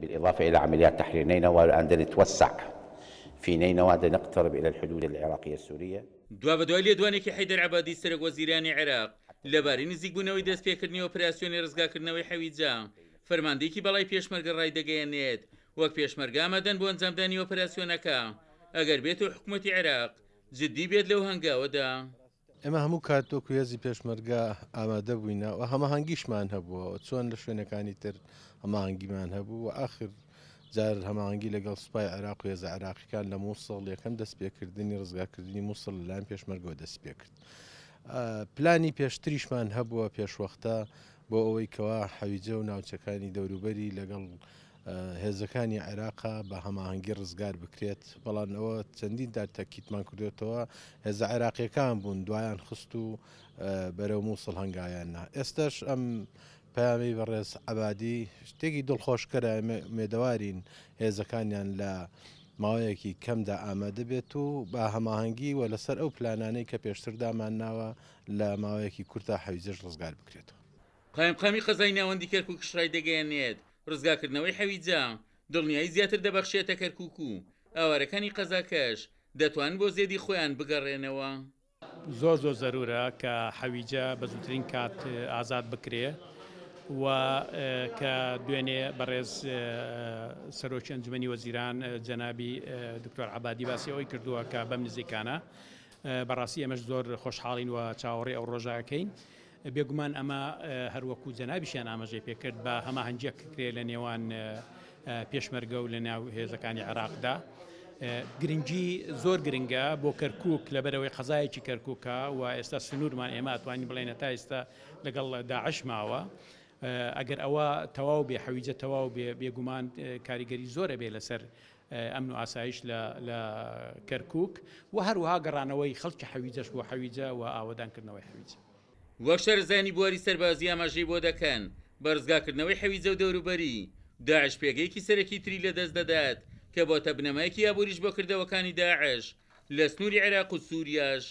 بالإضافة إلى عمليات تحرير نينوى الآن نتوسع في نينوى نقترب إلى الحدود العراقية السورية. دوابەدوای لێدوانێکی حەیدەر عەبادی سەرۆک وەزیرانی عێراق لەبارەی نزیکبوونەوەی دەستپێکردنی ئۆپراسیۆنی ڕزگارکردنەوەی حەویجە، فەرماندەیەکی باڵای پێشمەرگە ڕایدەگەیەنێت، وەک پێشمەرگە ئامادەن بۆ ئەنجامدانی ئۆپراسیۆنەکە ئەگەر بێتو حکومەتی عێراق جددی بێت لەو هەنگاوەدا. ئێمە هەموو کات وەکو هێزی پێشمەرگە ئامادە بووینە و هەماهەنگیشمان هەبووە و چۆن لە شوێنەکانی تر هەماهەنگیمان هەبوو و ئاخر جار هەماهەنگی لەگەڵ سوپای عێراق و هێزە عێراقیەکان لە مووسڵ یەکەم دەستپێکردنی ڕزگارکردنی مووسڵ لەلایەن پێشمەرگەوە دەستی پێکرد. پلانی پێشتریشمان هەبووە پێشوەختە بۆ ئەوەی کەوا حەویجە و ناوچەکانی دەوروبەری لەگەڵ هێزەکانی عێراقا بە هەماهەنگی ڕزگار بکرێت، بەڵام ئەوە چەندین جار تەکیدمان کردوێتەوە هێزە عێراقیەکان بوون دوایان خست و بەرەو مووسڵ هەنگاویان نا. ئێستاش ئەم پەیامی بەڕێز عەبادی شتێکی دڵخۆشکەرە، ئێمە ئومێدەوارین هێزەکانیان لە ماوەیەکی کەمدا ئامادە بێت و بە هەماهەنگی و لەسەر ئەو پلانانەی کە پێشتر دامانناوە لە ماوەیەکی کورتا حەویجەش ڕزگار بکرێتەوە. قایمقامی قەزای ناوەندی کەرکوکش ڕایدەگەیەنێت، ڕزگارکردنەوەی حەویجە دڵنیایی زیاتر دەبەخشێتە کەرکوک و ئاوارەکانی قەزاکەش دەتوانن بۆ زێدی خۆیان بگەڕێنەوە. زۆر زۆر زەرورە کە حەویجە بە زووترین کات ئازاد بکرێ و کە دوێنێ بەڕێز سەرۆکی ئەنجومەنی وەزیران جەنابی دکتۆر عەبادی باسی ئەوەی کردووە کە بەم نزیکانە بەڕاستی ئێمەش زۆر خۆشحاڵین و چاوەڕێی ئەو ڕۆژەکەین. بێگومان ئەمە هەر وەکو جەنابیشیان ئاماژەی پێکرد بە هەماهەنگیەک کرێ لە نێوان پێشمەرگە و لە ناو هێزەکانی عێراقدا. گرنگی زۆر گرنگە بۆ کەرکک لەبەرەوەی قەزایەکی کەرککە و ئێستا سنوورمان ئێمە ئەتوانین بڵێنە تا ئێستا لەگەڵ داعش ماوە. ئەگەر ئەوە تەواو بێ حەویجە تەواو بێ بێگومان کاریگەری زۆرە بێ لەسەر ئەمن و ئاسایش لە کەرکک و هەروەها گەڕانەوەی خەڵکی حەویجەش بۆ حەویجە و ئاوەدانکردنەوەی حەویجە. وەک شارەزایانی بواری سەربازی ئاماژەی بۆ دەکەن، بە ڕزگارکردنەوەی حەویجە و دەوروبەری، داعش پێگەیەکی سەرەکی تری لەدەست دەدات کە بۆتە بنەمایەکی ئابووریش بۆ کردەوەکانی داعش لە سنووری عێراق و سووریاش.